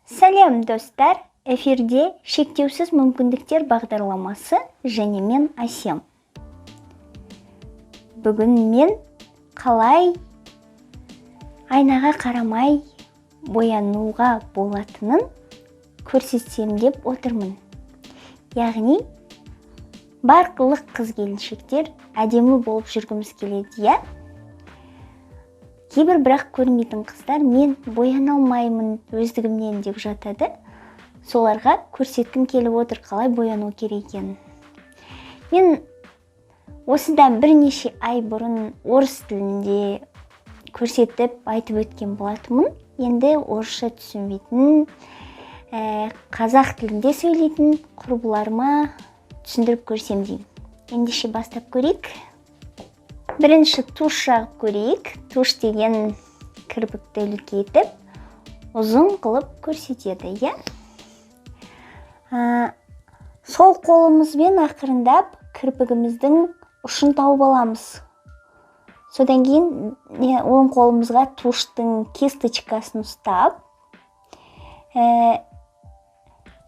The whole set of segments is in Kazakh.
Сәлем, достар! Эфирде «Шектеусіз мүмкіндіктер» бағдарламасы және мен, Әсем. Бүгін мен қалай айнаға қарамай боянуға болатынын көрсетсем деп отырмын. Яғни барлық қыз келіншектер әдемі болып жүргіміз келеді, иә? Кейбір, бірақ, көрмейтін қыздар «мен бояна алмаймын өздігімнен» деп жатады. Соларға көрсеткім келіп отыр қалай бояну керек екенін. Мен осыдан бірнеше ай бұрын орыс тілінде көрсетіп, айтып өткен болатынмын. Енді орысша түсінбейтін, қазақ тілінде сөйлейтін құрбыларыма түсіндіріп көрсем деймін. Ендеше, бастап көрейік. Бірінші тушь жағып көрейік. Тушь деген кірпікті үлкейтіп, ұзын қылып көрсетеді, иә? Сол қолымызбен ақырындап кірпігіміздің ұшын тауып аламыз. Содан кейін оң қолымызға туштың кисточкасын ұстап,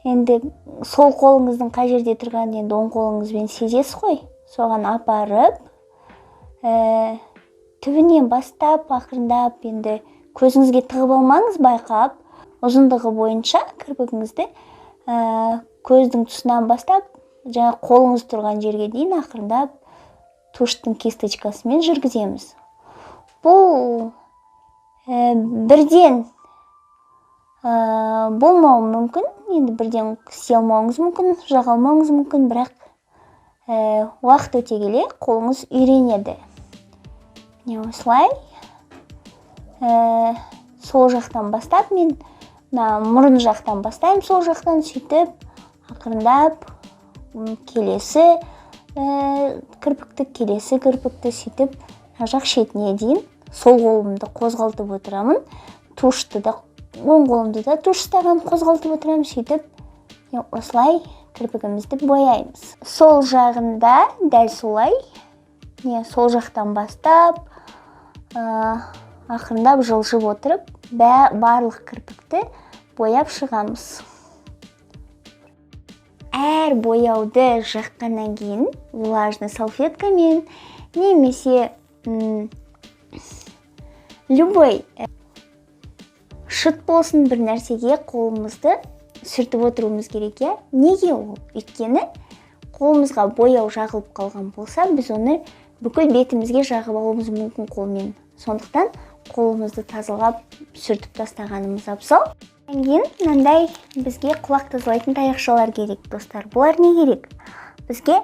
енді сол қолыңыздың қай жерде тұрғанын енді оң қолыңызбен сезесіз ғой, соған апарып, түбінен бастап ақырындап, енді көзіңізге тығып алмаңыз, байқап, ұзындығы бойынша кірпігіңізді көздің тұсынан бастап, жаңа қолыңыз тұрған жерге дейін ақырындап туштың кисточкасымен жүргіземіз. Бұл бірден болмауы мүмкін, енді бірден істей алмауыңыз мүмкін, жаға алмауыңыз мүмкін, бірақ уақыт өте келе қолыңыз үйренеді. Міне, осылай сол жақтан бастап, мен мына мұрын жақтан бастаймын, сол жақтан, сөйтіп ақырындап келесі кірпікті, келесі кірпікті, сөйтіп мына жақ шетіне дейін сол қолымды қозғалтып отырамын, тушьты да, оң қолымды да тушь ұстаған қозғалтып отырамын. Сөйтіп осылай кірпігімізді бояймыз. Сол жағында дәл солай, не, сол жақтан бастап, ақырындап жылжып отырып, барлық кірпікті бояп шығамыз. Әр бояуды жаққаннан кейін влажный салфеткамен немесе любой шыт болсын, бір нәрсеге қолымызды сүртіп отыруымыз керек, иә? Неге ол? Өйткені қолымызға бояу жағылып қалған болса, біз оны бүкіл бетімізге жағып алуымыз мүмкін қолмен. Сондықтан қолымызды тазалап, сүртіп тастағанымыз абзал. Одан кейін мынандай бізге құлақ тазалайтын таяқшалар керек, достар. Бұлар не керек бізге?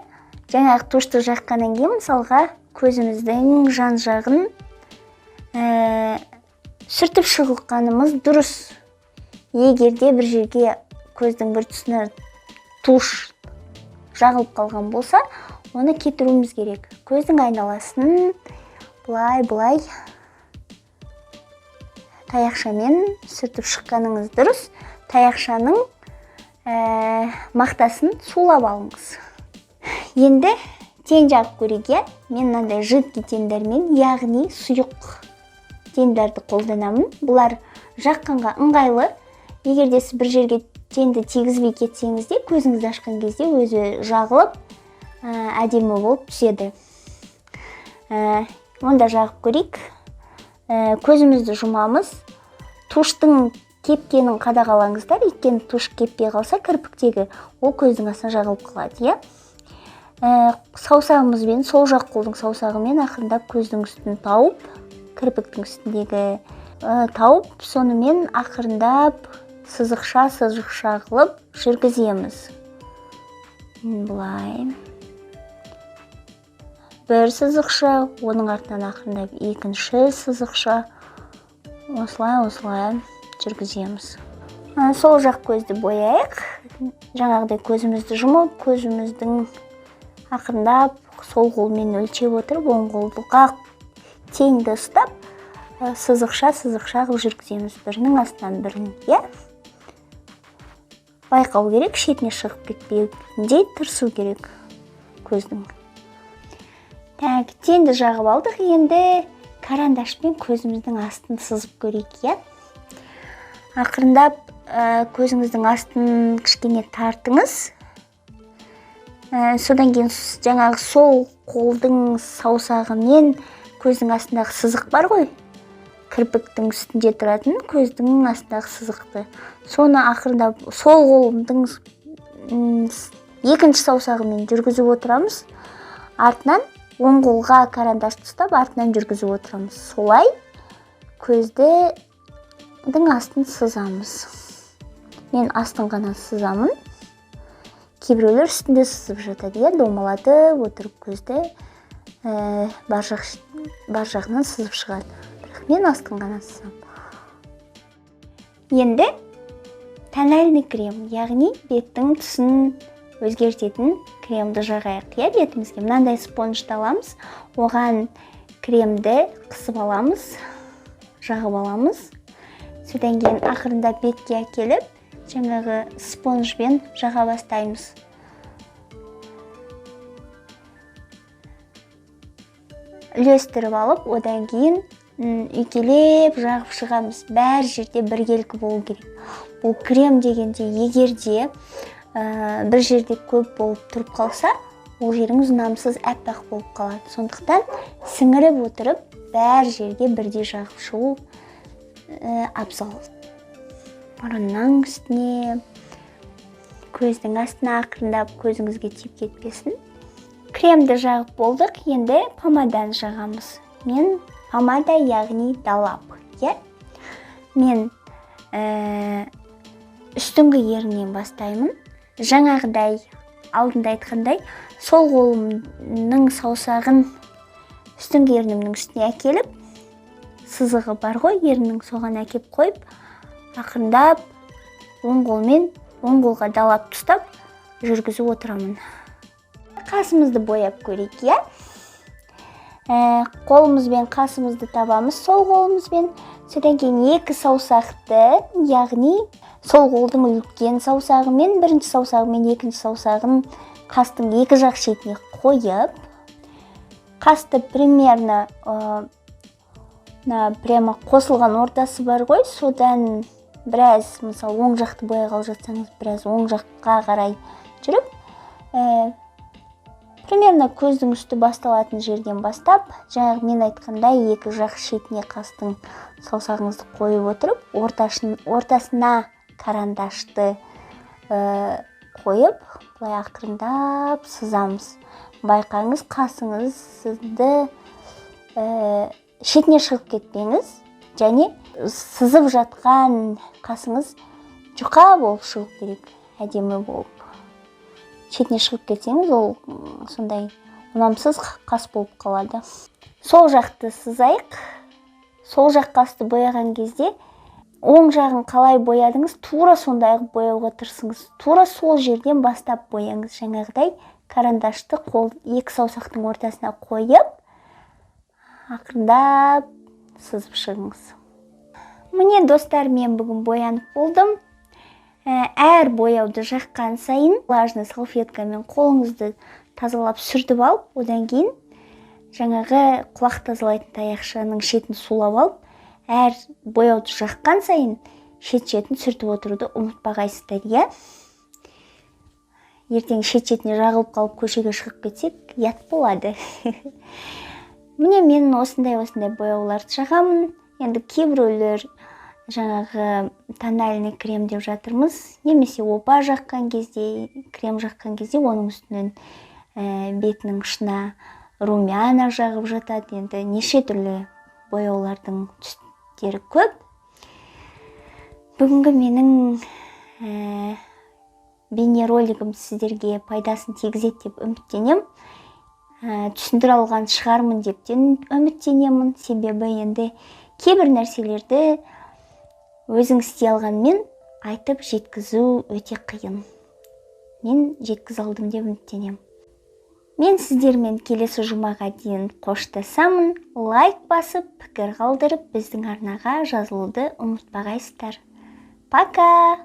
Жаңағы тушьты жаққаннан кейін, мысалға, көзіміздің жан жағын сүртіп шығылғанымыз дұрыс. Егер де бір жерге, көздің бір тұсына тушь жағылып қалған болса, оны кетіруіміз керек. Көздің айналасын былай былай таяқшамен сүртіп шыққаныңыз дұрыс. Таяқшаның мақтасын сулап алыңыз. Енді тень жағып көрейік, иә? Мен мынандай жидкий теньдермен, яғни сұйық теньдерді қолданамын. Бұлар жаққанға ыңғайлы. Егер де сіз бір жерге теньді тигізбей кетсеңіз де, көзіңізді ашқан кезде өзі жағылып, әдемі болып түседі. Онда жағып көрейік. Көзімізді жұмамыз. Туштың кепкенін қадағалаңыздар, өйткені тушь кеппей қалса кірпіктегі, ол көздің астына жағылып қалады, иә? Саусағымызбен, сол жақ қолдың саусағымен ақырындап көздің үстін тауып, кірпіктің үстіндегі тауып, сонымен ақырындап сызықша сызықша қылып жүргіземіз. Былай бір сызықша, оның артынан ақырындап екінші сызықша, осылай осылай жүргіземіз. Сол жақ көзді бояйық. Жаңағыдай көзімізді жұмып, көзіміздің ақырындап сол қолмен өлшеп отырып, оң қолға теньді ұстап, сызықша сызықша қылып жүргіземіз бірінің астынан бірін, иә? Байқау керек, шетіне шығып кетпеуіндей тырысу керек көздің. Так, теньді жағып алдық. Енді карандашпен көзіміздің астын сызып көрейік, иә? Ақырындап Көзіңіздің астын кішкене тартыңыз. Содан кейін жаңағы сол қолдың саусағымен көздің астындағы сызық бар ғой, кірпіктің үстінде тұратын көздің астындағы сызықты, соны ақырындап сол қолдың екінші саусағымен жүргізіп отырамыз. Артынан оң қолға карандашты ұстап, артынан жүргізіп отырамыз. Солай көздің астын сызамыз. Мен астын ғана сызамын. Кейбіреулер үстінде сызып жатады, иә, домалатып отырып көзді бар жағынан сызып шығады. Бірақ мен астын ғана сызамын. Енді тональный крем, яғни беттің түсін өзгертетін кремді жағайық, иә, бетімізге. Мынандай спонжды аламыз, оған кремді қысып аламыз, жағып аламыз. Содан кейін ақырындап бетке әкеліп, жаңағы спонжбен жаға бастаймыз. Үлестіріп алып, одан кейін үйкелеп жағып шығамыз. Бәр жерде біркелкі болу керек. Бұл крем дегенде егер де бір жерде көп болып тұрып қалса, ол жеріңіз ұнамсыз аппақ болып қалады. Сондықтан сіңіріп отырып, бәр жерге бірдей жағып шығу абзал. Мұрынның үстіне, көздің астына ақырындап, көзіңізге тиіп кетпесін. Кремді жағып болдық, енді помаданы жағамыз. Мен помада, яғни далап, иә? Мен үстіңгі еріннен бастаймын. Жаңағыдай, алдында айтқандай, сол қолымның саусағын үстіңгі ернімнің үстіне әкеліп, сызығы бар ғой еріннің, соған әкеп қойып, ақырындап оң қолмен, оң қолға далап ұстап жүргізіп отырамын. Қасымызды бояп көрейік, иә? Қолымызбен қасымызды табамыз, сол қолымызбен. Содан кейін екі саусақты, яғни сол қолдың үлкен саусағымен, бірінші саусағымен екінші саусағын қастың екі жақ шетіне қойып, қасты примерно мына прямо қосылған ортасы бар ғой, содан біраз, мысалы, оң жақты бояғалы жатсаңыз, біраз оң жаққа қарай жүріп, примерно көздің үсті басталатын жерден бастап, жаңағы мен айтқандай екі жақ шетіне қастың саусағыңызды қойып отырып, ортасына карандашты қойып, былай ақырындап сызамыз. Байқаңыз, қасыңызды шетіне шығып кетпеңіз, және сызып жатқан қасыңыз жұқа болып шығу керек, әдемі болып. Шетіне шығып кетсеңіз, ол сондай ұнамсыз қас болып қалады. Сол жақты сызайық. Сол жақ қасты бояған кезде оң жағын қалай боядыңыз, тура сондай қылып бояуға тырысыңыз. Тура сол жерден бастап бояңыз. Жаңағыдай карандашты қол екі саусақтың ортасына қойып, ақырындап сызып шығыңыз. Міне, достар, мен бүгін боянып болдым. Әр бояуды жаққан сайын влажный салфеткамен қолыңызды тазалап сүртіп алып, одан кейін жаңағы құлақ тазалайтын таяқшаның шетін сулап алып, әр бояуды жаққан сайын шет-шетін сүртіп отыруды ұмытпағайсыздар, иә? Ертең шет-шетіне жағылып қалып көшеге шығып кетсек, ұят болады. Міне, мен осындай бояуларды жағамын. Енді кейбіреулер жаңағы тональный крем деп жатырмыз, немесе опа жаққан кезде, крем жаққан кезде оның үстінен бетінің ұшына румяна жағып жатады. Енді неше түрлі бояулардың түстері көп. Бүгінгі менің бейнеролигім сіздерге пайдасын тигізеді деп үміттенем. Түсіндіре алған шығармын деп те үміттенемін. Себебі енді кейбір нәрселерді өзің істей алғанмен айтып жеткізу өте қиын. Мен жеткізе алдым деп үміттенемін. Мен сіздермен келесі жұмаға дейін қоштасамын. Лайк басып, пікір қалдырып, біздің арнаға жазылуды ұмытпағайсыздар. Пока!